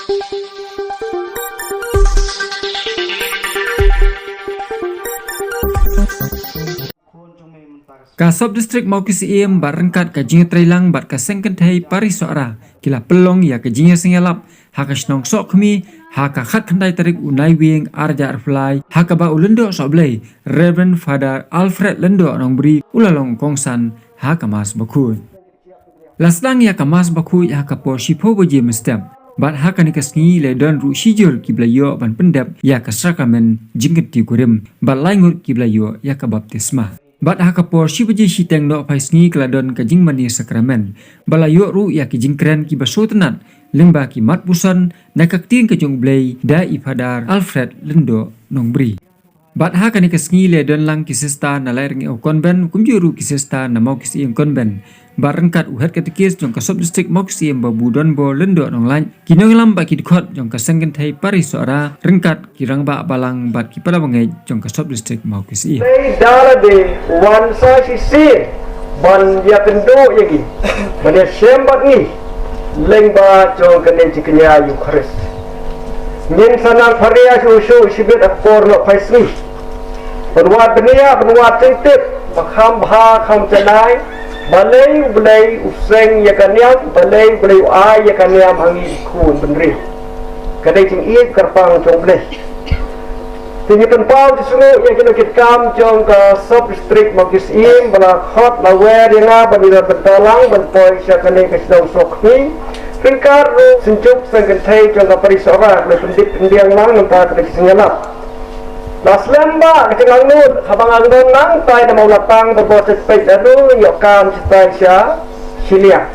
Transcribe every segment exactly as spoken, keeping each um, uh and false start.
Ka Sub District Mawkisiem bad ryngkat ka jingïatreilang bad ka Seng Kynthei Pari Sohra ki la pynlong ïa ka jingïaseng ïalap ha ka shnong Sohkhmi ha ka khatkhyndai tarik u Naiwieng arhajar arphew lai, ha kaba u Lyngdoh Sohblei, Reverend Father Alfred Lyngdoh Nongbri, u la long kongsan ha ka Mass Bakhuid. La sdang ïa ka Mass Bakhuid ha ka por shiphew baje mynstep. Bad ha kane ka sngi la don ruh shijur kiba la ïoh ban pyndep ïa ka Sakramen Jingkynti Kurim, bad lai ngut kiba la ïoh ïa ka Baptisma. Bad ha ka por shi baje shiteng nohphai sngi ka la don ka jingmane Sakramen, bad la ïoh ruh ïa ki jingkren kiba sngewtynnat lyngba ki mat puson na ka ktien ka jong U Blei da i Father Alfred Lyngdoh Nongbri. Bad ha kane ka sngi la don lang ki sister na Laitngew Convent, kumjuh ruh ki sister na Mawkisiem Convent, bad ryngkat u Head Catechist jong ka Sub District Mawkisiem Babu Donbor Lyngdoh Nonglait, ki nongïalam bad ki dkhot jong ka Seng Kynthei Pari Sohra, ryngkat ki rangbah balang bad ki para bangeit jong ka Sub District Mawkisiem. Dei da lade wan sa shisien ban ïakynduh ïa ngi, ban ïashem bad ngi lyngba jong kane ka jingkñia Eukharist. Ngin sa nang pharia shuh shuh shibit ha ka por nohphai sngi ban wad bniah, ban wad jingtip ba kham bha kham janai. Balei U Blei u seng ïa ka niam, balei U Blei u ai ïa ka niam ha ngi ki khun bynriew. Ka dei jingïeit kyrpang jong U Blei. Te ngi pynpaw jingsngew ïa kino ki kam jong ka Sub District Mawkisiem ba la khot la wer ïa nga ban ïa bynta lang ban poi sha kane ka shnong Sohkhmi. Ryngkat ruh Synjuk Seng Kynthei jong ka Pari Sohra, ba la pyndep pynbiang lang nangta ka jingïalap. La slem ba ka jingangnud, haba nga don nangtai na Mawlatang ba bor peit peit da ruh ïoh kam shatai sha shiliang.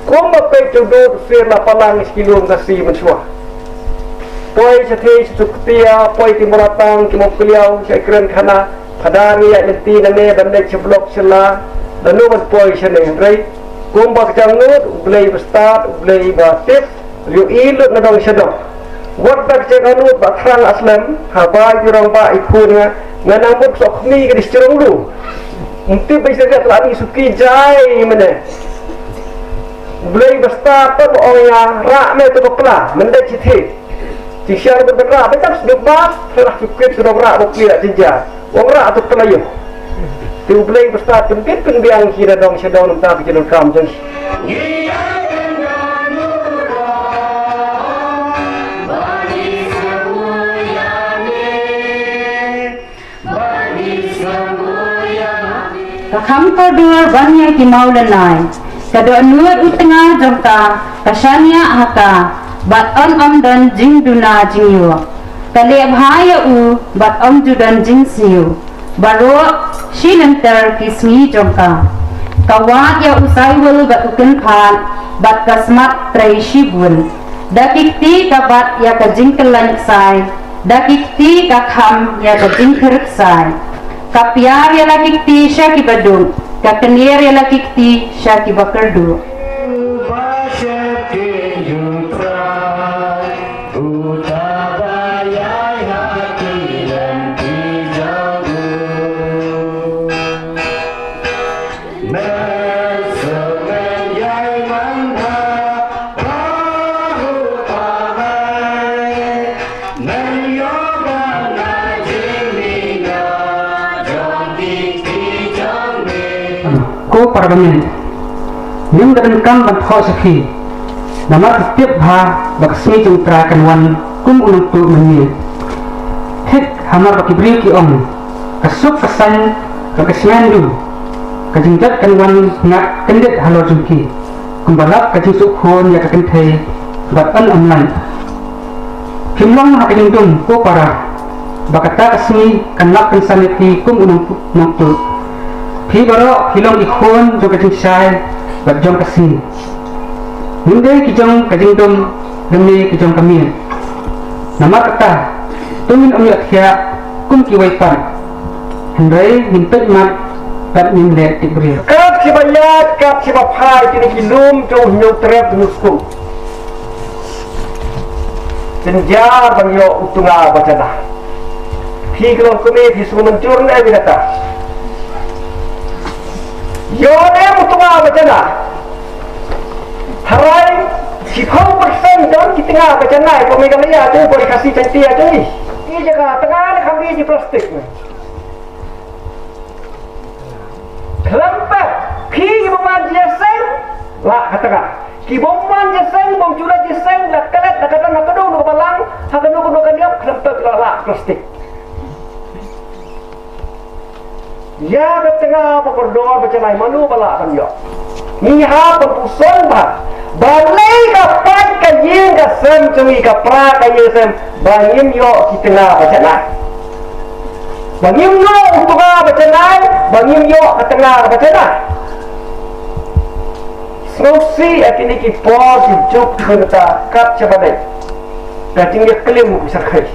Kumba peit u dud u sir la palang sha ki lum Khasi mynshuwa. Poi shatei sha Suktia, poi ti Mawlatang, ki Mawkliaw, sha Kren Khana, phadar ngi ïaid lynti nangne ban leit sha Block Shylla, lano ban poi shane hynrei kumba ka jingangnud, U Blei ba stad, U Blei ba tip, ïohi lut na dong sha dong. Wat da ka jingangnud ba thrang ha slem, haba ki rangbah ki khun nga, nga nang mut Sohkhmi ka dei sha jrong lum. Ym tip ba sha ka tla ni suki jai mane. U Blei ba stad pat ba ong ïa nga, rah me to ka pla, mynta shi thik. Jingshisha ruh ban rah, ba tang sduk ba, rah ki kwit ki dong rah ba pli rah jingjia. Ong rah to ka pla ïoh. Te U Blei ba stad pynbit pynbiang ki na dong sha dong nangta ka jingdonkam jong ki. Ka kham kordor ban ïa ki mawlynnai. Ka dohnud u tnga jong ka, ka shaniah ha ka, bad ym ym don jingduna jingïoh. Ka leh bha ïa u, bad ym ju don jingsniew. Baroh shi lynter ki sngi jong ka. Ka wad ïa u saiwul bad u kynphad, bad ka smat trei shibun. Da ki kti ka bat ïa ka jingkyllain ksai, da ki kti ka kham ïa ka jingkhyrksai. Ka piar ïa la ki kti sha kiba duk, ka kner ïa la ki kti sha kiba kyrduh. Ko para bangeit, ngim da donkam ban thoh sha phi, namar phi tip bha ba ka sngi jong U Trai kan wan kum u nongtuh mynmiet. Thik hamar ba ki briew ki ong, ka suk ka saiñ bad ka sngewthuh, ka jingjot kan wan ngat kyndit halor jong ki. Kumba lap ka jingsuk khun ïa ka kynthei bad yn ym lait. Phim long ha ka jingdum ko para ba kata ka sngi kan lap kynsan ïa phi kum u nong, nongtuh. Phi baroh phi long ki khun jong ka jingshai bad jong ka sngi. Ngim dei ki jong ka jingdum lymne ki jong ka miet. Namar kata, to ngin ym ïohthiah kum kiwei pat. Hynrei ngin peit mat bad ngin leh tip briew. Kat kiba ïaid, kat kiba phai, kine ki lum jong u Hynñiewtrep Hynñiewskum. Jynjar ban ïoh u tnga ba janah. Phi ki longkmie phi sngewmynjur ne em ïa kata? Ïoh ne em u tnga ba janah? Tharai Shiphew percent don ki tnga ba janai, ko Meghalaya tu, ko Khasi Jaiñtia tu. Ki jaka tnga ne kham ki plastik ne. Khlem pep, phi ki bym wan jingïaseng, lah ka tnga. Ki bym wan jingïaseng, bym ju leit jingïaseng, la klet, la ka don, la ka don, la ka balang, ha kano kano ka niam, khlem pep la lah plastik. Ïa ka tnga ba kordor ba janai mano ba lah ban ïoh. Ngi hap ban puson bha. Balei ka pait ka ïing ka sem jong ngi, ka pra ka ïing sem, ba ngim ïoh ki tnga ba janai. Ba ngim ïoh u tnga ba janai, ba ngim ïoh ka tnga ba janai. Sngewsih ïa kine ki por ki juk ki mynta kat shaba dei. Ka jingïaklim u Sarkhei.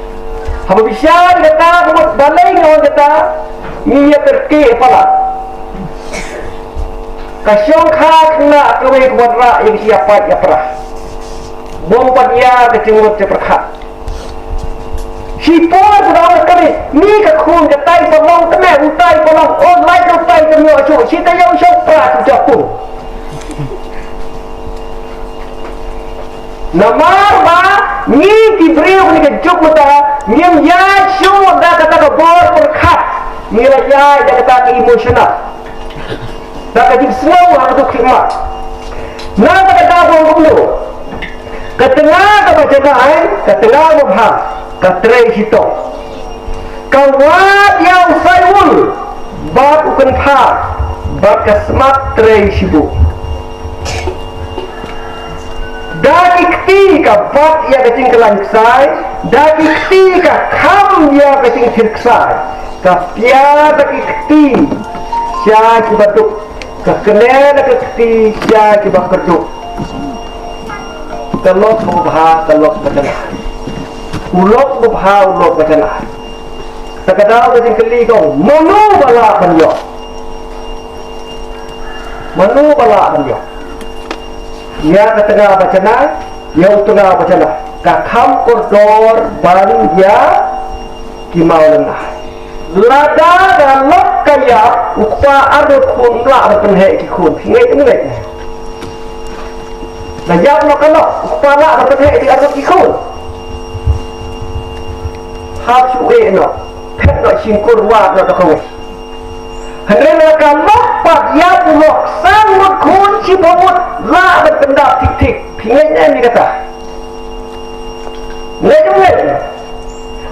Haba bishar ïa kata ka mut balei nga ong kata, ngi ïa kyrkieh palat. Ka shongkha khynnah kawei ka wanrah ïa ka jingïapait ïapra. Bym pat ïa ka jingmut jingpyrkhat. Shipor ka dang ka ri, ni ka khun ka tai ba long kane, u tai ba long, oh, lai u tai ka myo shu, shi ta yong shu pra tu japu. Namar ba ngi ki briew ni ka juk mynta, ngim ïa shu da kata ka bor pyrkhat, ngi la ïa da kata ka emotional. Da ka jingsngew ha ka duk khidmat. Na ka kata ba kumno. Ka tnga ka ba janai, ka tnga ba bha, ka trei shitong. Ka wad ïa u saiwul, bad u kynthar, bad ka smat trei shibun. Da ki kti ka bat ïa ka jingkyllain ksai, da ki kti ka kham ïa ka jingthir ksai, ka pia da ki kti sha ki baduk. Ka kane na ka kti sha ki ba kyrduh. Ka lok ba bha, ka lok ba janai. U lok ba bha, u lok ba janai. Ta ka daw ka jingkylli ka ong, mano ba lah ban ïoh? Mano ba lah ban ïoh? Ïa ka tnga ba janai, ïa u tnga ba janai. Ka kham kordor ban ïa ki maw lyngngai. Lada ka lok ka ïap, u kpa arngut khun um lah ban pynheh ki khun. Phi ngeit, ngeit ne? La ïap noh ka lok, u kpa lah ban pynheh ki arngut ki khun. Hap shu eh noh, phet noh shingkur, wad noh da kawei. Hynrei lada ka lok pat ïap, u lok san ngut khun, shiphew ngut lah ban pyndap thik thik. Phi ngeit ne em ïa kata? Ngeit, ngeit.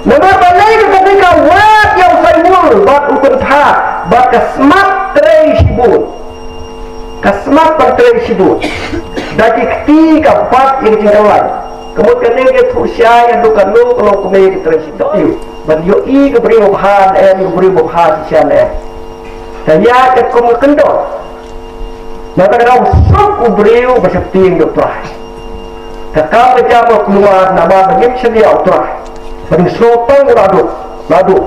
Namar balei? Ka kti ka wad ïa u saiwul bad u kynthar bad ka smat trei shibun. Ka smat ban trei shibun. Da ki kti ka bat ïa ka jingkyllain. Ka mut kane ka thuh shai haduh kano ka long kmie ka trei shibun. Ban ïohi ka briew ba bha ne em, ka briew ba bha shisha ne em. Ka ïaid katkum ka kyndon. Nangta ka dang suk u briew ba sheptieng ïa u Trai. Ka kam ka jam ka kulmar namar ba ngim shaniah ïa u Trai. Ba ngin sngewthuh tang u la duk, la duk.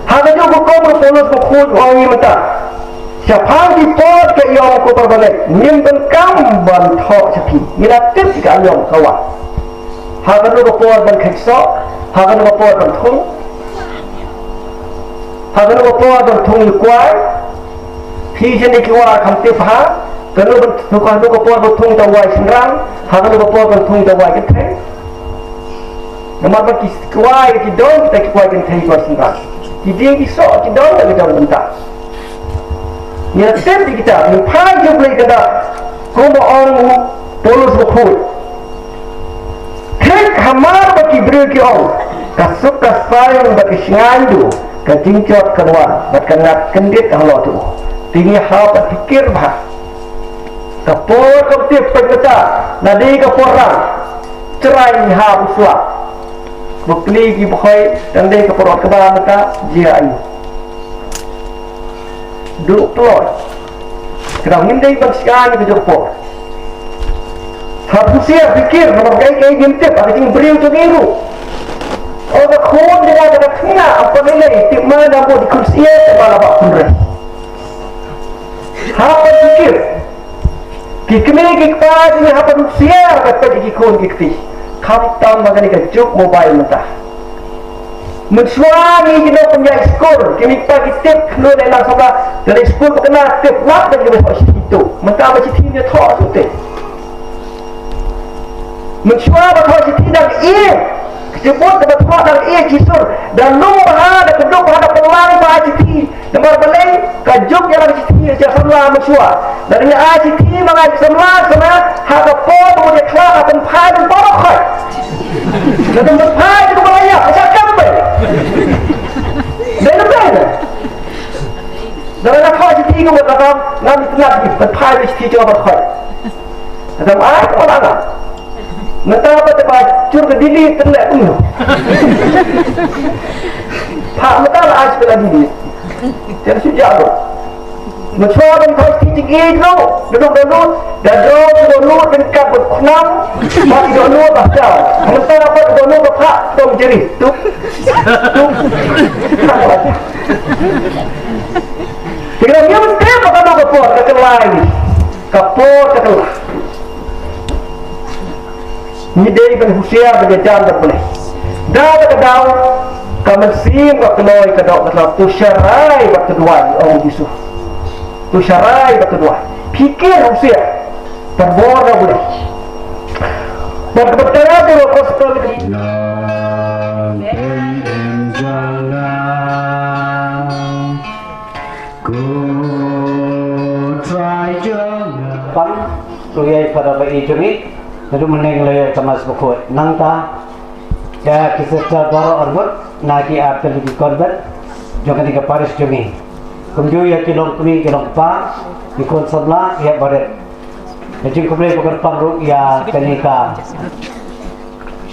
Ha kajuh ka rukom u Paulus bakhuid u ong ïa ngi mynta. Shaphang ki por ka ïong ko para bangeit, ngim donkam ban thoh sha phi. Ngi la tip ïa ka ïong ka wan. Ha kano ka por ban kheiñ soh, ha kano ka por ban thung. Ha kano ka por ban thung ïa u kwai. Phi jong ngi ki war kham tip ha kano ban, kano ka por ban thung da u wai shynrang, ha kano ka por ban thung da u wai kynthei. Namar ba ki kwai ki don kita ki kwai kynthei, ki kwai shynrang. Ki dieng ki soh ki don da ki don bynta. Ngi la tip ïa kita, ngi phai jong Blei ka dak. Kumba ong u Paulus bakhuid. Thik hamar ba ki briew ki ong, ka suk ka saiñ bad ka shngaiñ duh, ka jingjot kan wan bad ka ngat kyndit halor tu. Te ngi hap ban pyrkhat bha. Ka por kam tip, peit mynta, lada ka por rang, chrai ngi hap ban slap. Ba plie ki bhoi, dang dei ka por kaba mynta, jia aïu. Duh ploh. Ka dang ngim dei ban sngewsih ka jong ka por. Hap husiar pyrkhat namar kaei kaei ngim tip, ka jingbriew jong ngi ruh. O ka khun jong nga, ka khynnah, ym pat lei lei, tip ma nga bad ki khun syiar, tip ma nga bad khun rei. Hap ban pyrkhat. Ki kmie ki kpa jong ngi hap ban husiar ban peit ïa ki khun ki kti. Khamtam ha kane ka juk mobile mynta. Mynshuwa ngi ki nongpynïaid skul, ki kmie ki kpa ki tip khlur ïa nang samla, lada skul ba kynnoh tip lap ban ïa ba thoh shithi tu. Mynta ba shithi ïa thoh tu te. Mynshuwa ba thoh shithi dang ïeit. Ka jingmut kaba thoh dang ïeit shisur. Da lum bha, da kdup bha, da pynlang bha shithi. Namar balei, ka juk ïa la ka shithi sha samla mynshuwa. Da ïa ai shithi ma nga samla, samla, ha ka por ba mut ïa khlad, ha pynphai, pynphai. Da pynphai, da pynphai ïa, sha kam bai. Dei na dei na. Da la thoh shithi ka mut, da ngam itynnad, pynphai shithi jong ba thoh. Da ai ka ba la. Mynta ba te ba jur ka dili tynlek kumno. Pha mynta la ai ka dili. Te shu jaw. Mynshuwa ban thoh shithi jingïeit ruh, da duk da lut, da duk da lut, ban kat bad khnang, ba i da lut ba jaw. Mynta ba da lut ba pha, tong jeri. Tup. Tup. Te ka dang ïa mynta ba ka dok ka por, ka kylla ni. Ka por ka kylla. Ngi dei ban husiar ban ïajan bad U Blei. Da da ka daw ka mynsiem ka kloi ka dok ka tlaw, to sharai bad to duwai, ong U Jisu. To sharai bad to duwai. Pyrkhat husiar. Pynbor na U Blei. Bad ka bynta ka gospel. Pang, tu ïa i Phadar ba i jong i, naduh mynne la ïa Thomas Bakhuid. Nangta, ïa ki sister baroh arngut, na ki ar tylli ki convent, jong kane ka parish jong i. Kumjuh ïa ki long kmie ki long kpa, ki khun samla, ïa barit. Ka jingkhublei ba kyrpang ruh ïa kane ka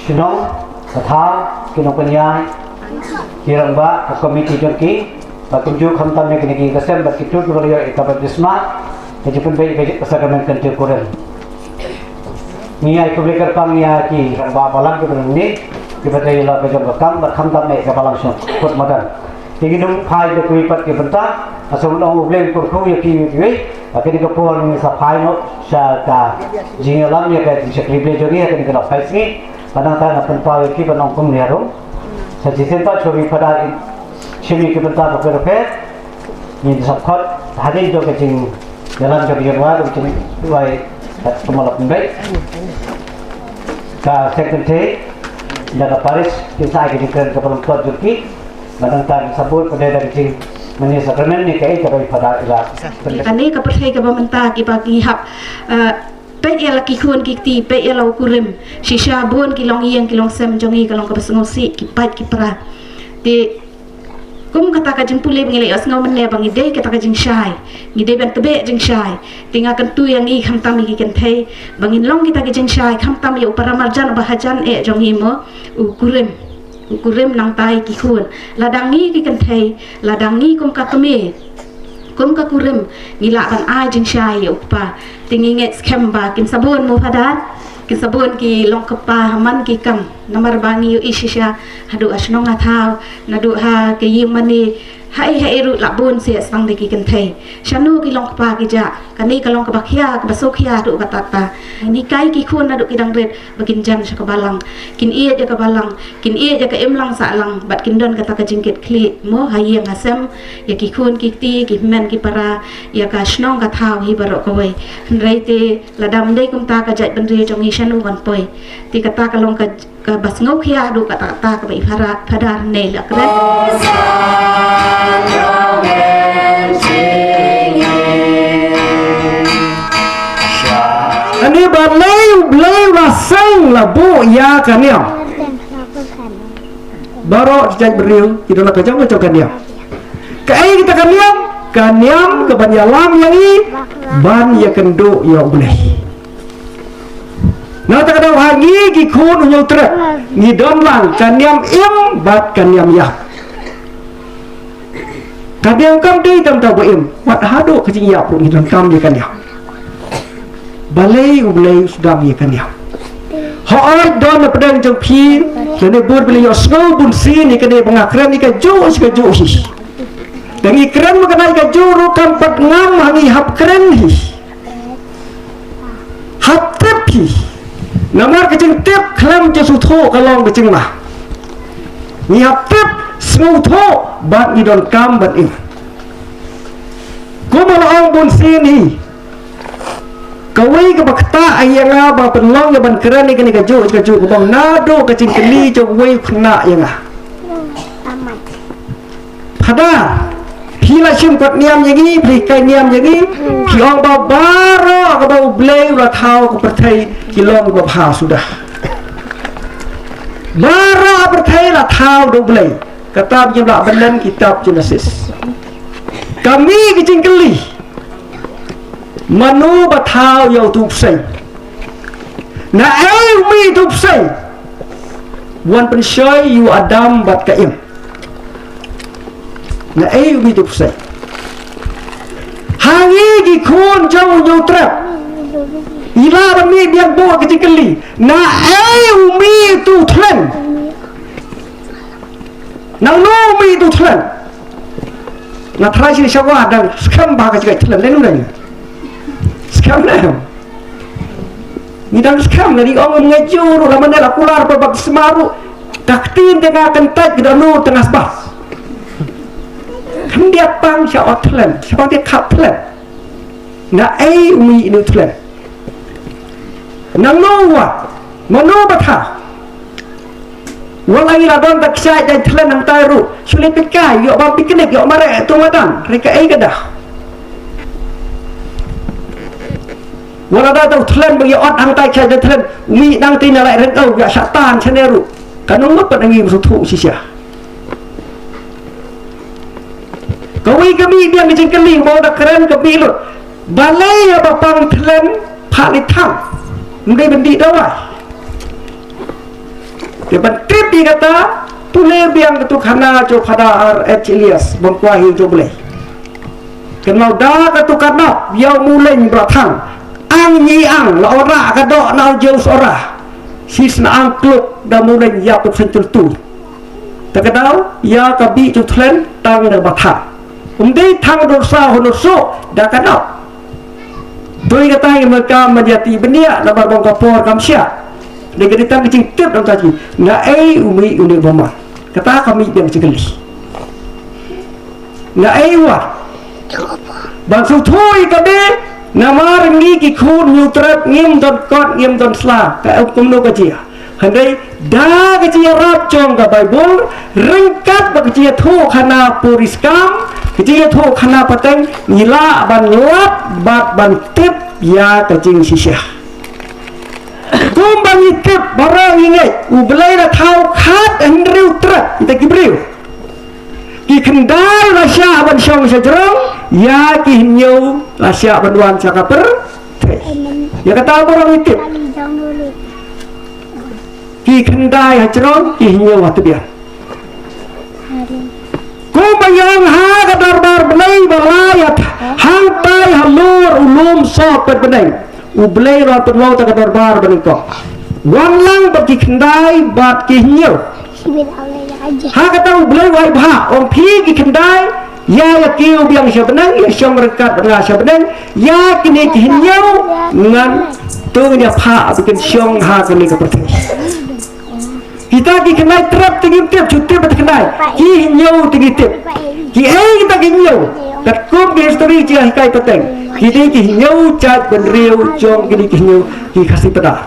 shnong, ka thaw, ki nongpynïaid, ki rangbah, ka komiti jong ki, bad kumjuh khamtam ïa kine ki khynnah bad ki kynthei kiba la ïoh ïa ka baptisma, ka jingpynbeit ka sakramen kyntiew kurim. Ngi ai khublei kyrpang ïa ki rangbah balang kiba nang ne, kiba dei la ka jong ka kam, bad khamtam ïa ka balang shnong, kut madan. Te ngin ym phai da kawei pat ki bynta, ha shuwa ban ong U Blei un kyrkhu ïa phi kiwei, ha kane ka por ngin sa phai noh sha ka jingïalam ïa ka jingshakri Blei jong ngi ha kane ka dok phai sngi, bad nangta ngan pynpaw ïa phi ban ong kumne ruh. Sa shisien pat shuwa ba i Phadar i shim ïa ki bynta bapher bapher, ngin sa khot hadien jong ka jing Ïalam jong ka ïing, ka jingduwai, ka mala pynbeit. Ka seng kynthei na ka parish kin sa ai ka jingkren kaba lyngkot jong ki. Ba nangta kin sa bud pat da ka jingmane sakramen ne kaei kaba i Phadar i la pynbeit. Kane ka pyrthei kaba mynta kiba ngi hap, eh, peit ïa la ki khun ki kti, peit ïa la u kurim. Shisha bun ki longïing ki longsem jong ngi ka long kaba sngewsih, ki pait ki pra. Te Kum kata ka jingpule ba ngi la ïohsngew mynne ba ngi dei kata ka jingshai, ngi dei ban tbeh jingshai. Te nga kyntu ïa ngi khamtam ïa ki kynthei ba ngin long kita ki jingshai, khamtam ïa u paramarjan uba hajan eh jong ngi mo, u kurim, u kurim nangta ïa ki khun. Lada ngi ki kynthei, lada ngi kum ka kmie, kum ka kurim, ngi lah ban ai jingshai ïa u kpa. Te ngi ngeit skhem ba kin sa bun mo Phadar, kin sa bun ki long kpa ha man ki kam. Namar ba ngi ïohi shisha haduh ha shnong ha thaw, naduh ha ka ïing mane, haei haei ruh la bun seh sdang da ki kynthei. Shano ki long kpa ki jah, kane ka long kaba khia, kaba sngewkhia haduh katta katta. Ngi hikai ki khun naduh ki dang rit ba kin jan sha ka balang, kin ïeit ïa ka balang, kin ïeit ïa ka imlang sahlang, bad kin don kata ka jingkitkhlieh mo ha ïing ha sem, ïa ki khun ki kti, ki hynmen ki para, ïa ka shnong ka thaw hi baroh kawei. Hynrei te lada ym dei kumta ka jaitbynriew jong ngi shano kan poi. Te kata ka long ka, kaba sngewkhia haduh katta katta kaba i Phadar, Phadar ne la kren. Ani ba lei, lei ba seng la buh ïa ka niam. Baroh jaitbynriew ki don la ka jong ka jong ka niam. Kaei kata ka niam? Ka niam kaban ïalam ïa ngi ban ïakynduh ïa U Blei. Na kata ka daw ha ngi ki khun u Hynñiewtrep ngi don lang ka niam im bad ka niam ïap. Ka niam kam dei tang tang ba im, wat haduh ka jingïap ruh ngi donkam ïa ka niam. Balei U Blei u sdang ïa ka niam? Hooid don na pdeng jong phi lane bun ba la ïohsngew bun sien ïa kane ba nga kren ïa kajuh shi kajuh hi. Te ngi kren ma kane ïa kajuh ruh kam pat ngam ha ngi hap kren hi. Hap tip hi. Namar ka jingtip khlem jingsngewthuh ka long ka jingma. Ngi hap tip, sngewthuh bad ngi donkam ban im. Kumba la ong bun sien hi. Kawei kaba ktah ïa nga ba pynlong ïa ban kren ïa kane kajuh kajuh kaba naduh ka jingkylli jong uwei u khynnah ïa nga. Phada, phi la shim kot niam ïa ngi, phi kai niam ïa ngi, phi ong ba baroh kaba U Blei u la thaw ka pyrthei ki long kaba bha suda. Baroh pyrthei la thaw da U Blei. Kata ba ngi lah ban len kitab Genesis. Ka mih ka jingkylli. Mano ba thaw ïa utu u bseiñ? Na ei u mih utu u bseiñ? Wan pynshoi ïa u Adam bad ka Im. Na ei u mih utu u bseiñ? Ha ngi ki khun jong u Hynñiewtrep. I lah ban mih biang buh ka jingkylli. Na ei u mih utu u thlen? Nangno u mih utu u thlen? Nga tharai shi sha wa dang skhem ba ka jingkylli thlen lem lem. Skhem lem. Ngi dang skhem lem, ngi ong ngam ngai jur ruh, la mane la kular ba baptisma ruh. Ka ktien te nga kyntait, ki da nu te nga sbah. Khyndiat pang sha ot thlen, sha pang te khap thlen. Na ei u mih ine u thlen? Nangno u wad? Mano ba thaw? Wat la ngi la don da kshaid da thlen hangtai ruh, shu leit peit kai, ïoh bam picnic, ïoh mareh, to madan, re kaei ka daw. Wat la da u thlen ba ïoh ot hangtai kshaid da thlen, u mih nangta na lai reng au, ïa shah tan shane ruh. Ka nong mut pat ngi sngewthuh shisha. Kawei ka mih biang ka jingkylli, mo da kren ka mih lut. Balei haba pang thlen phah leit thang? Ym dei ban dih dawai. Te ban tip ïa kata, pule biang katu khana jong Phadar H Elias, bym kwah hi jong Blei. Kynmaw da katu ka nap, ïa u Mawleng ba la thang. Ang ngi ang, la ora ka doh na u Jew sora. Shisna ang kluk da Mawleng ïa puk sentultu. Te ka daw, ïa ka bih jong thlen, tang da ba thang. Um dei thang dor sa honor so, da ka nap. Doi kata ïa ka man ïa ti bniah, namar ba ka por kam shia. Dei ka dei tang ka jingtip dang ta ji. Na ei u mih une ba man. Kata ka mih biang jingkylli. Na ei wa. Ban sngewthuh ïa ka dei, namar ngi ki khun Hynñiewtrep ngim don kot ngim don sla. Ka em kumno ka jia. Hynrei da ka jingïarap jong ka Baibl, ryngkat bad ka jingïathuh khana puriskam, ka jingïathuh khana pateng, ngi lah ban lap bad ban tip ïa ka jingshisha. Kumba ngi tip baroh ngi ngeit, U Blei la thaw khathynriew trep, ita ki briew. Ki khyndai la shah ban shong sha jrong, ïa ki hynñiew la shah ban wan sha ka pyrthei. Ïa kata baroh ngi tip. Ki khyndai ha jrong, ki hynñiew ha tbian. Kumba ïong ha ka dorbar Blei ba la ïa hangtai halor u lum soh pynbneng. U Blei u la pynlong ta ka dorbar banyngkong. Wan lang bad ki khyndai bad ki hynñiew. Ha kata U Blei u ai bha, ong phi ki khyndai, ïa ïa kiew biang sha bneng, ïa shong ryngkat bad nga sha bneng, ïa kine ki hynñiew, ngan to ngin ïa phah ba kin shong ha kane ka pyrthei. Kita ki khyndai trep te ngim tip, shu tip ba te khyndai. Ki hynñiew te ngi tip. Ki ei kita ki hynñiew. Katkum ki history jia hikai pateng. Ki dei ki hynñiew jaitbynriew jong ki dei ki hynñiew ki Khasi Pnar.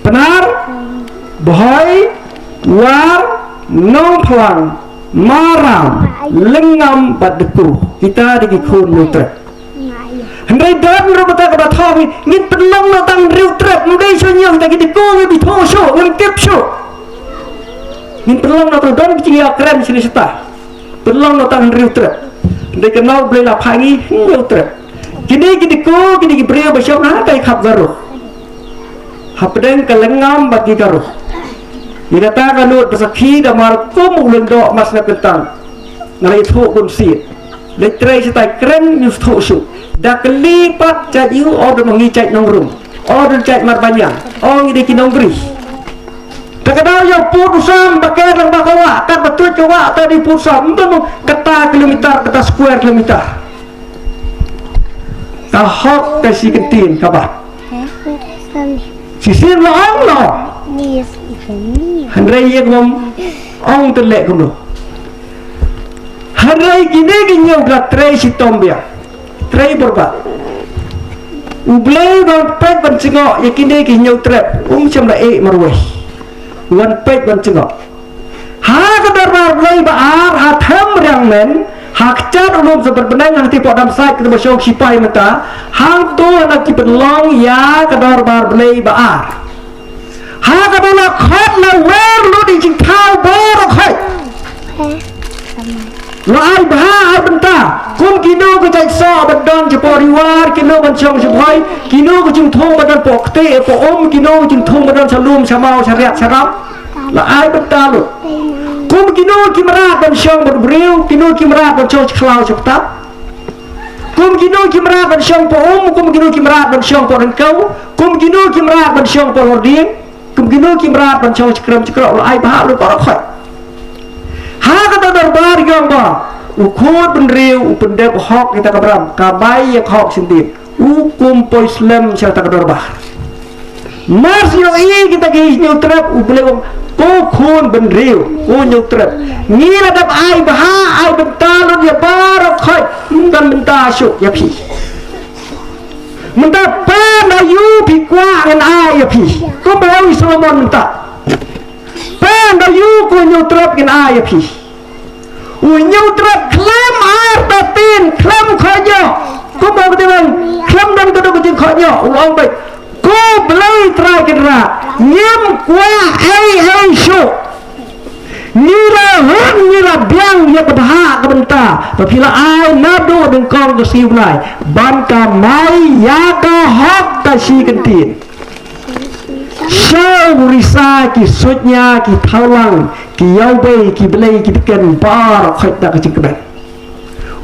Pnar, Bhoi, War, Nongphlang, Maram, Lyngngam bad Dku. Kita dei ki khun Hynñiewtrep. Hynrei don ruh kata kaba thoh ngi, ngin pynlong noh tang hynriew trep, ym dei shu hynñiew, kita ki Dku ngi bi thoh shuh, ngim tip shuh. Ngin pynlong noh tang, don ki jingïakren shane shata. Pynlong noh tang hynriew trep. Hynrei ka nau Blei la phah ngi hynñiew trep. Kine ki Dku, kine ki briew ba shong ha ka khap Garo. Hapdeng ka Lyngngam bad ki Garo. Ïa kata ka nud ba sakhi da mar kum u lyngdoh mas na kyntang. Nga la ïathuh bun sien. Leit trei shatai kren ngi sngewthuh shuh. Da kylli pat jait ïu ong da ma ngi jait nongrum. Ong da jait mar baniang. Ong ngi dei ki nongri. Te ka daw ïa pud u sam ba ker lang ba ka wah, kat ba tuid ka wah, te dei pud sam. Ym don kata kilometer, kata square kilometer. Ka hok ka shi kyntien ka ba. Shisien la ong la ong. Hynrei ïa ka bym ong te leh kumno. Hynrei kine ki hynñiew ka trei shitom biang. Trei bor ba. U Blei u wan peit ban jngoh ïa kine ki hynñiew trep, um shym la ïeh marwei. U wan peit ban jngoh. Ha ka dorbar Blei ba ar, ha them riang men, ha kjat u lum sa bad bneng, ha kti poh dam sait kaba shong shipai mynta, hangto na ki pynlong ïa ka dorbar Blei ba ar. Ha kaba la khot la wer lut i jingthaw baroh khoit. La ai bha ai bynta. Kum kino ki jait soh ban don shapoh Ri War, kino ban shong sha Bhoi, kino ki jingthung ban don poh kti poh um, kino ki jingthung ban don sha lum sha maw sha riat sha ram. La ai bynta lut. Kum kino ki mrad ban shong bad u briew, kino ki mrad ban shong sha khlaw sha btap. Kum kino ki mrad ban shong poh um, kum kino ki mrad ban shong poh ryngkew, kum kino ki mrad ban shong poh lordieng, kum kino ki mrad ban shong sha krem sha kroh, la ai bha lut baroh khoit. Ha kata dorbar ïong ba u khun bynriew u pyndep hok ïa kata ka bram, ka bai ïa ka hok shisien. U kum poi slem sha kata ka dorbar. Mar shu ïohi kita ki hynñiew trep, U Blei u ong, ko khun bynriew, ko hynñiew trep, ngi la dep ai bha ai bynta lut ïa baroh khoit, ym don bynta shuh ïa phi. Mynta pan aïu phi kwah ngin ai ïa phi. Kumba ong i Solomon mynta. Pan aïu ko hynñiew trep ngin ai ïa phi. U hynñiew trep khlem artatien, khlem khohñioh. Kumba ong ka dei, khlem don ka dei ka jingkhohñioh. U ong beit, ko Blei Trai Kynrad, ngim kwah ei ei shuh. Ngi la hun, ngi la biang ïa ka bhah ka bynta ba phi la ai naduh nyngkong ka sngi u bnai ban kamai ïa ka hok ka shi kyntien. Sha u risa ki suidñia ki thawlang ki ïawbei ki blei ki tken baroh khoit da ka jingkmen.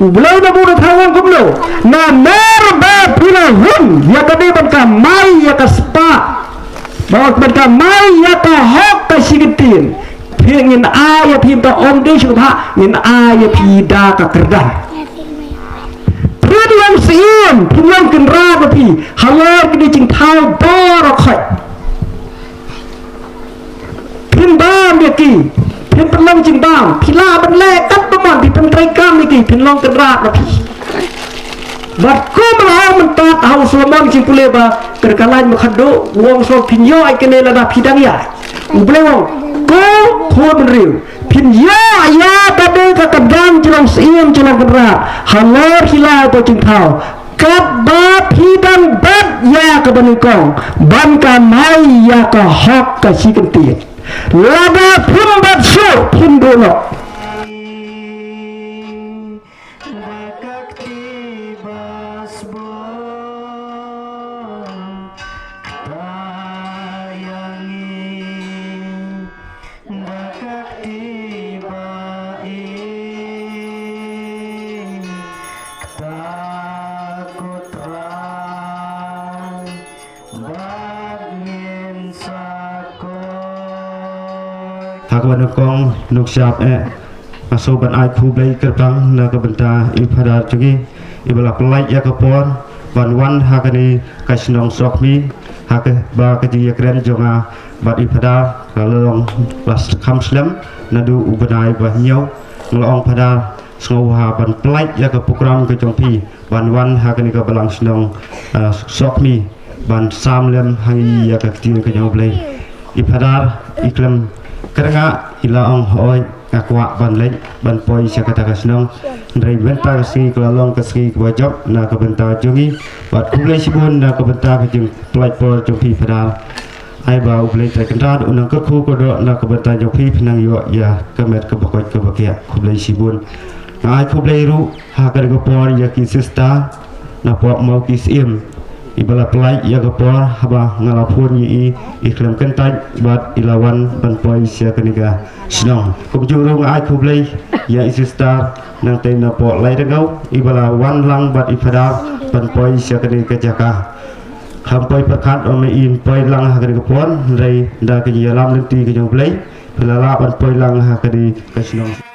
U Blei na bun na thawlang kumno? Namar ba phi la hun ïa kane ban kamai ïa ka spah, ba ban kamai ïa ka hok ka shi kyntien. Phi ngin ai ïa phi mynta ym dei shuh bha, ngin ai ïa phi da ka kyrdan. Phin long syiem, phin long kynrad ba phi halor kine ki jingthaw baroh khoit. Phin bam ïa ki, phin pynlong jingbam, phi lah ban leh katba mon, phi pyntreikam ïa ki, phin long kynrad ba phi. Bad kumba la ong mynta ha u Solomon jingpule ba kyrkhu lain ba khatduh, u ong shuh phin ïoh ïa kane lada phi dang ïaid. U Blei u ong, ko khun bynriew, phin ïoh ïa kane ka kyrdan jong syiem jong kynrad halor ki lai poh jingthaw. Katba phi dang bat ïa kaba nyngkong ban kamai ïa ka hok ka shi kyntien. Lada phim bat shuh phin duh noh. Ha kaba nyngkong, nukshap eh, nga sngewbha ban ai khublei kyrpang na ka bynta i Phadar jong ngi, iba la pynlait ïa ka por ban wan ha kane ka shnong Sohkhmi, ha kaba ka jingïakren jong nga bad i Phadar ka la long, la kham slem naduh u bnai ba hynñiew. Nga la ong, Phadar, sngewbha ban pynlait ïa ka program ka jong phi ban wan ha kane ka balang shnong, ah, Sohkhmi ban sam lem ha ngi ïa ka ktien ka jong U Blei. I Phadar, i khlem kyrngah, i la ong, hooid, nga kwah ban leit ban poi sha kata ka shnong. Hynrei mynta ka sngi ka la long ka sngi kaba jop na ka bynta jong ngi. Bad khublei shibun na ka bynta ka jingpynlait por jong phi, Phadar. Ai ba U Blei Trai Kynrad un nang kyrkhu kyrdoh na ka bynta jong phi, phin nang ïoh ïa ka met kaba koit kaba khiah. Khublei shibun. Nga ai khublei ruh ha kane ka por ïa ki sister na pop maw ki syiem, iba la pynlait ïa ka por, haba nga la phone ïa i, i khlem kyntait bad i la wan ban poi sha kane ka shnong. Kumjuh ruh nga ai khublei ïa i sister Nangtei na pop Lairyngew, iba la wan lang bad i Phadar ban poi sha kane ka jaka. Kham poi pyrkhat ym i poi lang ha kane ka por, hynrei da ka jingïalam lynti ka jong U Blei, phi la lah ban poi lang ha kane ka shnong.